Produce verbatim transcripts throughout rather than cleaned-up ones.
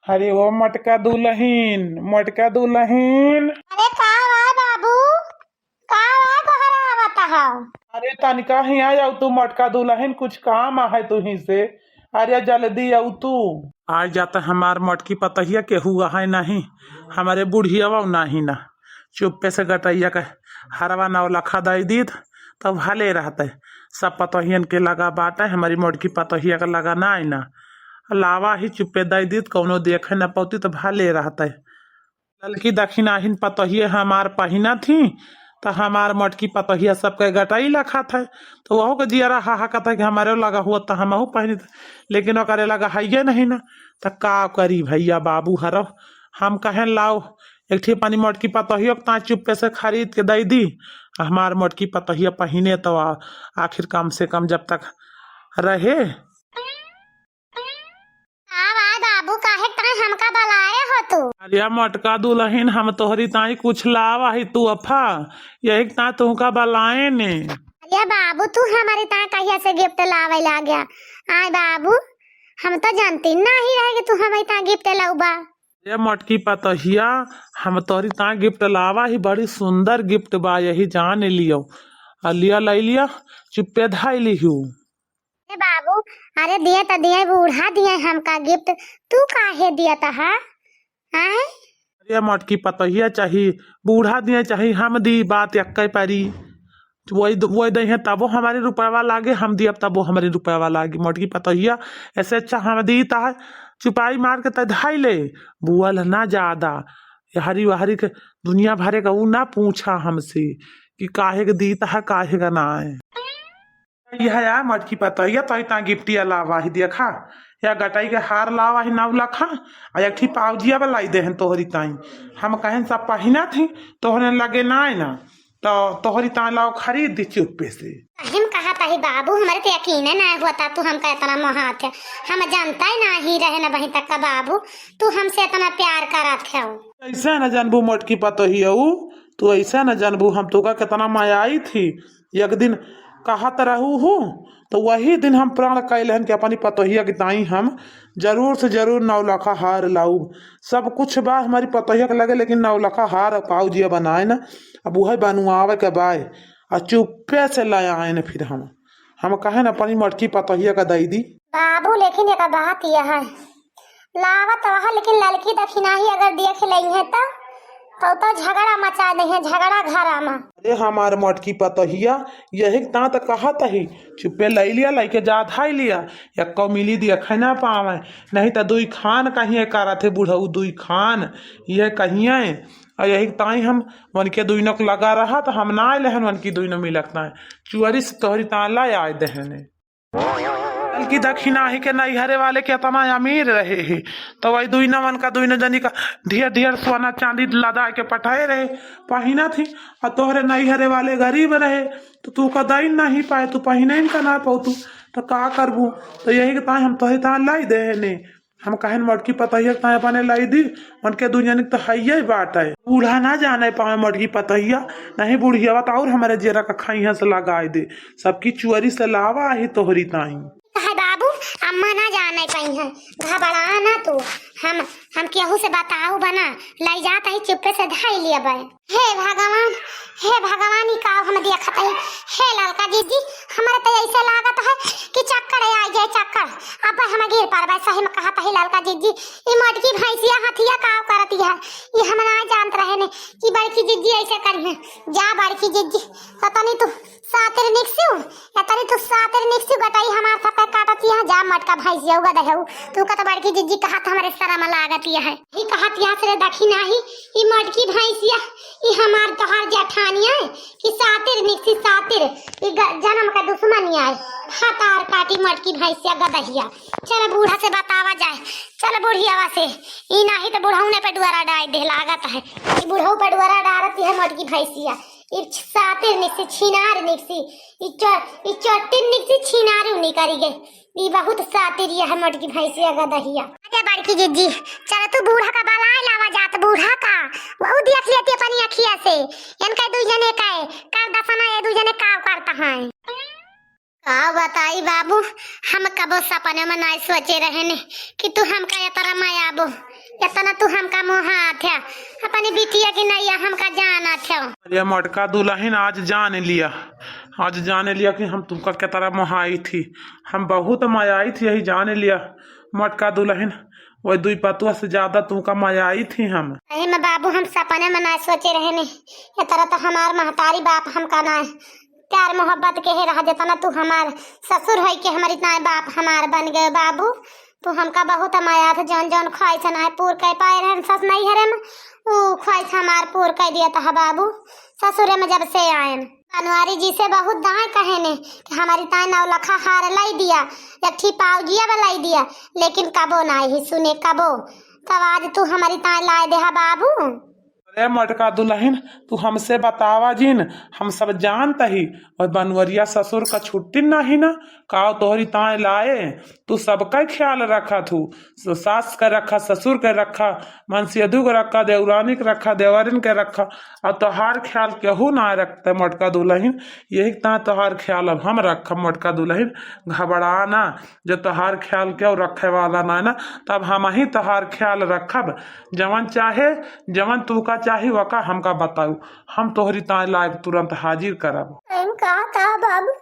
अरे ओ मोटका दुलहिन, मोटका दुलहिन। अरे का बा बाबू, का बा, गोहरावत हौ? अरे तनिका हियाँ आउ तू मोटका दुलहिन, कुछ काम आहै तुही से। अरे जल्दी आउ तू। आइ जात हमार मोटकी पतोहिया, केहू आहै नाहीं, हमरे बुढ़ियवा नाहीं ना। चुप्पे से गटइया के हरवा नौलखा दइ दीत, तब भले रहतै। सब पतोहियन के लगा बाटै, हमरी मोटकी पतोहिया के लगा नाहीं ना। लावा ही चुप्पे दइ दीत, कउनो देखै न पउती, त भले रहतै। ललकी दखिनाहिन पतोहिया हमार पहिनत ही, त हमार मोटकी पतोहिया सबके गटई लखत है। त वहू के जियरा हाहाकत है कि हमरो लगा होत त हमहू पहिनित, लेकिन ओकरे लगा हइये नहीं ना। त का करी भइया बाबू हरौ, हम कहेन लाओ एक ठी अपनी मोटकी पतोहियो के ताईं चुप्पे से खरीद के दइ दी। हमार मोटकी पतोहिया पहिने त आ-, आखिर कम से कम जब तक रहे। का बा बाबू, काहे ताईं हमका बलाए हो तू? अरे मोटका दुलहिन, हम तोहरी ताईं कुछ लावा ही तोहफा, यही ताईं तुहका बलाए ने। अरे बाबू, तू हमरी ताईं कहिया से gift लावे लाग्या? आय बाबू, हम तो जानती नहीं रहे कि तू हमरी ताईं gift लउबा। ए मोटकी पतोहिया, हम तोहरी ताईं gift लावा ही, बड़ी सुंदर gift बा, यही जान लियो। आ लिया, लइ लिया, चुप्पे धइ लिहू। ए बाबू, अरे दिए त दिए, बूढ़ा दिए हमका gift, तू काहे दियत ह? आय? अरे मोटकी पतोहिया, चाही बूढ़ा दिए चाही हम दी, बात एक्कै परी। वही द-, वही दइहें तबो हमरे रुपयवा लागे, हम दियब तबो हमरे रुपयवा लागे। मोटकी पतोहिया, ऐसे अच्छा हम दी त चुपाई मार के तै धइ ले, बोल ना ज्यादा। यहरी वहरी के दुनिया भरे का ऊ ना पूछा हमसे कि काहे के दीत है, काहे का नाय। यह या मोटकी पतोहिया, तोहरी ताईं gift या लावा ही देखा, या गटई के हार लावा ही नौलखा, आ एक ठी पाउजिया बा लाई देहन तोहरी ताईं। हम कहेन सब पहिनत ही, तोहरे लगे नाय ना, तो तोहरी ताईं लाओ खरीद दी चुप्पे से। हम कहत ही बाबू, हमरे तो यकीन नाय होता, तू हमका इतना मोहात है, हम जानता ही नहीं रहे न वहीं तक का बाबू, तू हमसे इतना प्यार करत है। ऐसा न जानबू मोटकी पतोहिया, तू ऐसा न जानबू, हम तोका कितना मयाइत ही। एक दिन कहत रहू हूँ, तो वही दिन हम प्रण कैले हन कि अपनी पतोहिया के ताईं हम जरूर से जरूर नौलखा हार लाउब। सब कुछ बा हमरी पतोहिया के लगे, लेकिन नौलखा हार पाउजिया बनाए न, अब उहे बनवावे के बाय। आ चुप्पे से ले आए न फिर हम, हम कहेन अपनी मोटकी पतोहिया का दइ दी। बाबू, लेकिन एक बात यह है, लावत रहा, लेकिन ललकी दखिनाही अगर देख लेइहें त, तो, तो झगड़ा मचा देइहें, झगड़ा घरा में। अरे हमार मोटकी पतोहिया, यही ताईं त कहत ही, चुप्पे लइ लिया, लइके जा धइ लिया, एक्को मिली देखे ना पावे, नहीं त दुई खान कहिए करत है बुढ़ऊ, दुई खान, यह कहिए। और यही ताईं हम वनके दुइनों के लगा रहा, त हम ना आए लेहन वनकी दुइनों मिलक ताईं, चुअरी से तोहरी ताईं ला आए देहने। बल्कि दखिनाही के नैहरे वाले केतना अमीर रहे ही, तो वही दुइनवन का दुइनो जनी का ढेर ढेर सोना चांदी लदा के पठाए रहे, पहिनत ही। आ तोहरे नैहरे वाले गरीब रहे, तो तू का दइन नहीं पाए, तू पहिनइन का ना पउतू, तो का करबू? तो यही के ताईं हम तोहरे ताईं लाई देहने। हम कहेन मोटकी पतोहिया के ताईं अपने लाई दी, उनके दुइ जनी के तो हइये बाटे। बूढ़ा ना जाने पावे मोटकी पतोहिया, नहीं बुढ़िया बा त और हमरे जेरा का खइहाँ से लगाए दे। सबकी चुअरी से लावा ही तोहरी ताईं। कहे बाबू, अम्मा ना जाने पइहें, घबरा ना तू, हम, हम केहू से बताउब ना, लइ जात ही चुप्पे से धइ लिया बे। हे भगवान, हे भगवान, ई का हम देखत हई? हे ललका जिज्जी, हमरे त ऐसे लागत है कि चक्कर आ जाए, चक्कर। अब हम गिर पड़बे, सही में कहत हई ललका जिज्जी। ई मोटकी भैंसिया हथिया का करती है, ई हम ना जानत रहे ने कि बड़की जिज्जी ऐसे करी है। जा बड़की जिज्जी, त तनी तू सातिर निकसिउ, या तनी तू सातिर निकसिउ, गटई हमार सबके काटती है। जा मोटका भैंसिया उगा दहेउ, तू का त बड़की जिज्जी कहत हमरे शरम लागती है। ई कहत यहाँ से दखिनाही, ई मोटकी भैंसिया, ई हमार तोहार जेठानिया है कि सातिर निकसी सातिर, ई ग-, जन्म का दुश्मनिया है। हतार काटी मोटकी भैंसिया गदहिया। चल बूढ़ा से बतावा जाए, चल बुढ़ियावा से, ई नाही तो बुढ़ौने पे डुअरा डाल दे लागत है। ई बुढ़ऊ पे डुअरा डारती है मोटकी भैंसिया। ई सातिर निकसी, छिनार निकसी, ई चो-, ई चोटिन निकसी, छिनारू निकरी गे। ई बहुत सातिर यह मोटकी भैंसिया गदहिया। अरे बड़की जिज्जी, चल तू बूढ़ा का बलाए लावा जात, बूढ़ा का, वहू देख लेती अपनी अखिया से। इनका दुइ जने का है, कर दफना ये दुइ जने का करता है। का बताई बाबू, हम कबो सपने में नहीं सोचे रहे ने कि तू हमका ये तरह में आबो। केतना तू हमका मोहात है, अपनी बिटिया की नैया हमका जानत है। अरे मोटका दुलहिन, आज जान लिया, आज जान लिया कि हम तुमका केतना मोहाई थी, हम बहुत मयाई थी, यही जान लिया मोटका दुलहिन, वही दुई पतुआ से ज्यादा तुमका मयाई थी हम। अहे में बाबू, हम सपने में ना सोचे रहे ने, ये तरह तो हमार महतारी बाप हमका ना प्यार मोहब्बत के हे रहा, जितना तू हमार ससुर होई के हमारी ताई बाप हमार बन गए बाबू। तू हमका बहुत मयात, जौन जौन ख्वाहिश नाय पूर कर पाए रहन सस नैहरे में, ऊ ख्वाहिश हमार पूर कर दिया था बाबू। ससुरे में जब से आयन, बनवारी जी से बहुत दाएं कहे ने कि हमारी ताई नौलखा हार लाई दिया, एक ठी पाउजिया लाई दिया, लेकिन कबो ना ही सुने कबो। तब आज तू हमारी ताई लाए देहा बाबू। अरे मोटका दुलहिन, तू हमसे बतावा जिन, हम सब जानत ही। और बनवरिया ससुर का छुट्टी नहीं ना, का तोहरी ताई लाए? तू सबका ख्याल रखत हू, स-, सास का रखा, ससुर के रखा, मनसेधू के रखा, देवरानी के रखा, देवरिन के रखा, और तोहार ख्याल केहू ना रखते मोटका दुलहिन। यही ताई तोहार ख्याल अब हम रखब मोटका दुलहिन। घबरा ना, जो तोहार ख्याल केहू रखे वाला ना ना, तब हम ही तोहार ख्याल रखब। जवन चाहे, जवन तू का चाही, वका हमका बताऊ, हम तोहरी ताई लायक तुरंत हाजिर करब। हम कहा था बाबू,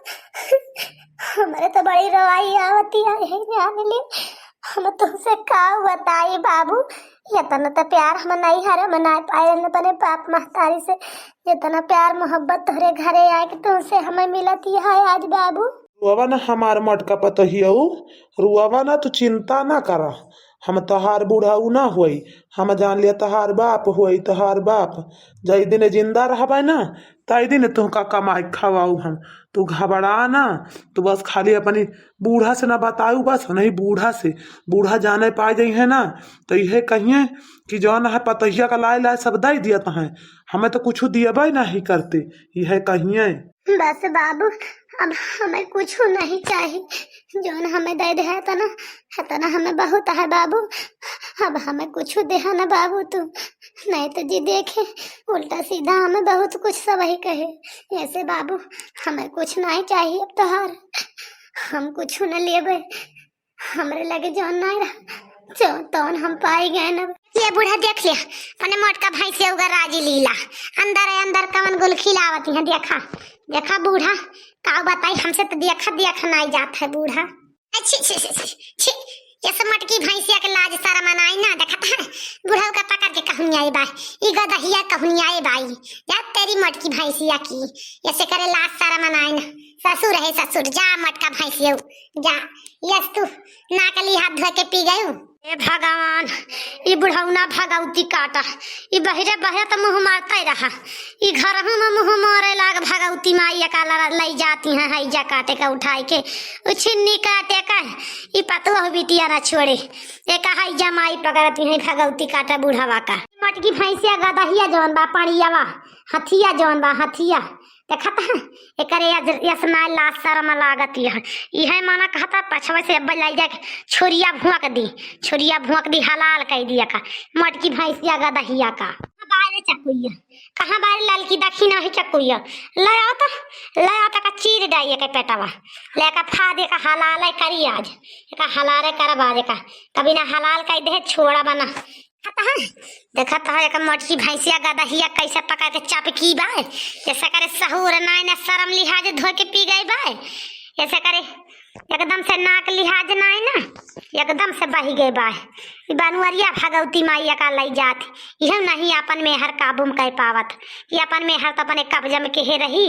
हमरे तो बड़ी रोवाई आवती है, हे जान ले, हम तुमसे का बताई बाबू, इतना तो प्यार हम नहीं हरे मनाए पाए अपने बाप महतारी से, जितना प्यार मोहब्बत तोहरे घरे आए कि तुमसे हमें मिलती है आज बाबू। रुआवा ना हमार मोटका पतोहियऊ, रुआवा ना, तू चिंता ना करा। हम तोहार बुढ़ऊ ना होई, हम जान लिया तोहार बाप होई, तोहार बाप। जई दिन जिंदा रहबे ना, तई दिन तुहका कमाई खवाऊ हम। तू घबरा ना, तू बस खाली अपनी बूढ़ा से ना बताऊ, बस नहीं बूढ़ा से, बूढ़ा जाने पाए जइहे ना, तो यह कहिए कि जौन है पतोहिया का लाए लाए सब दे दिया तहें, हमें तो कुछ दियबे नहीं करते, यह कहिए। बस बाबू, अब हमें कुछ नहीं चाहिए, जौन हमें दे दे है तना, है तना हमें बहुत है बाबू। अब हमें कुछ देहा ना बाबू तू, नहीं तो जी देखे उल्टा सीधा हमें बहुत कुछ सब ही कहे। ऐसे बाबू, हमें कुछ नहीं चाहिए अब तोहार, हम कुछ न लेबे। हमरे लगे जौन नहीं रहा, जौन तौन हम पाई गए न। ये बूढ़ा देख लिया, अपने मोटका भैंसिया उगर राजी लीला, अंदर है अंदर कवन गुल खिलावत है। देखा, देखा बूढ़ा, का बताई, हमसे तो देखा देखा नहीं जात है बूढ़ा। ए, छी, छी, छी, छी, छी, ये सब मोटकी भैंसिया के लाज शरम नाई ना देखत है। बुढ़ऊ का पकड़ के कहूँ आए बाई, ई गदहिया कहूँ आए बाई, या तेरी मोटकी भैंसिया की, ऐसे करे लाज शरम नाई ना। ससुर है ससुर, जा मोटका भैंसिया, जा, यस तू नाकली हाथ धो के पी गयू। ए भगवान, ई बुढ़ौना भगौती काटा, ई बहिरे बहिरे त मुँह मारते रहा, ई घरहू में मुँह मारे लाग। भगौती माई का लड़ा लई जाती हैं हैजा काटे का उठाई के, उ छिन्नी काटे का, ई पतुआ बिटिया ना छोड़े, एक हैजा माई पकड़ती हैं भगौती काटा बुढ़वा का। मटकी भैंसिया गदहिया जौन बा पड़ियावा, हथिया जौन बा हथिया, देखत है, एकरे यस-, यस नाय लाज शरम लागत यह। इहे माना कहता, पछवा से अब्बे लाई जाके छुरिया भुआक दी, छुरिया भुआक दी, हलाल कई दिया का, मोटकी भैंसिया गदहिया का। कहाँ बारे चकुइया, कहाँ बारे ललकी दखिना ही चकुइया, ले आओ तो, ले आओ तो का चीर डाइए के पेटवा, लेका फादे का हलाल करी आज, का हलाल करबा दे का, कभी ना हलाल कई दे छोड़ा बना। देखत है, देखत है, एक मोटकी भैंसिया गदहिया कैसे पकड़ के चपकी बा, जैसे करे सहूर नाय ना, शर्म लिहाज धो के पी गई बा, जैसे करे एकदम से नाक लिहाज नाय ना, एकदम से बही गई बा। ई बनवरिया भगवती माई का लई जात, इहे नहीं अपन मेहर काबू में कर पावत, कि अपन मेहर तो अपने कब्जा में केहे रही।